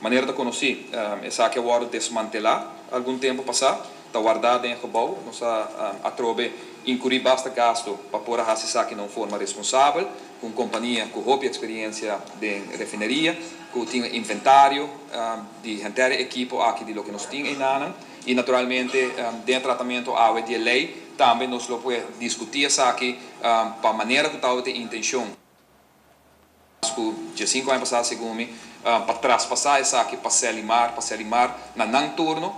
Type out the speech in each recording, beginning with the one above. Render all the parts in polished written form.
Manera ta konosí, esaki a wòrdu desmantelá algun tempu pasá, ta wardá den e gebou. Nos a atrobe inkurí basta gastu pa por a hasi esaki na un forma responsabel, ku un kompania ku hopi eksperiensia den refineria, ku tin e inventario di henter e ekipo aki di loke nos tin einanan. I naturalmente den e tratamentu awe di e lei tambe nos lo por diskutí esaki pa manera ku tabata e intenshon ku 15 aña pasá, segun mi, pa traspasá esaki pa Selimar, pa Selimar na nan turno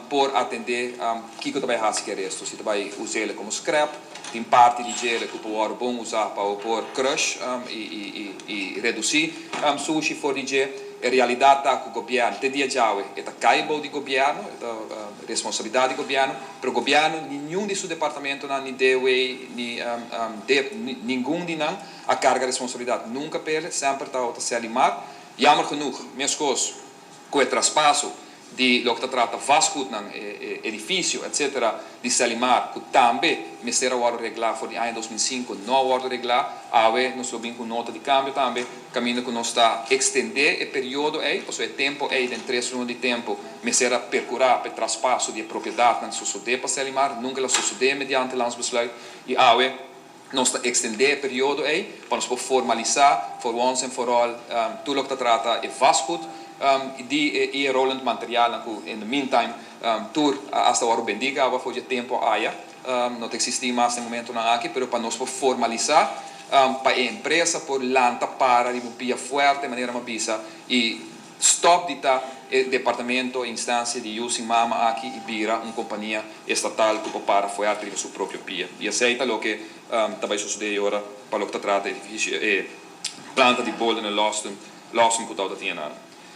por atendé kiko ta bai hasi ku e resto, si ta bai us'é komo scrap, tin parti di dje ku por wòrdu bon usá pa por crush i redusí sushi for di dje. E realidat ta ku gobièrnu te dia djawe e ta kai bou di gobièrnu, e ta responsabilidat di gobièrnu, pero gobièrnu ningun di su departamentonan, ni DOW ni dip, ningun di nan a karga responsabilidat nunka p'e, semper ta Selimar. Jammer genoeg, meskos ku e traspaso di loke ta trata vastgoednan, edifisio, etc. Di Selimar, ku tambe mester a wòrdu reglá for di aña 2005, no a wòrdu reglá. Awe nos lo bin ku nota di kambio tambe, kaminda ku nos ta ekstendé e periodo ei, pasobra e tempu ei, den 3 luna di tempu, mester a perkurá pa e traspaso di e propiedatnan sosodé pa Selimar, nunka el a sosodé mediante landsbesluit, i awe nos ta ekstendé e periodo ei pa nos por formalisá for once and for all tur loke ta trata e vastgoed di e rollend materialnan ku in the meantime tur hasta awor bendí kaba for di e tempu aya, no ta eksistí mas na e momentonan aki, pero pa nos por formalisá, pa e empresa por lanta para riba un pia fuerte, manera mi a bisa, i stòp di ta e departamento, instansia di yu sin mama aki i bira un kompania estatal ku por para fuerte riba su propio pia. I esei ta loke ta bai sosodé e ora pa loke ta trata edifisio, e planta di Bolden i Lawson, Lawson ku tabata tin einan.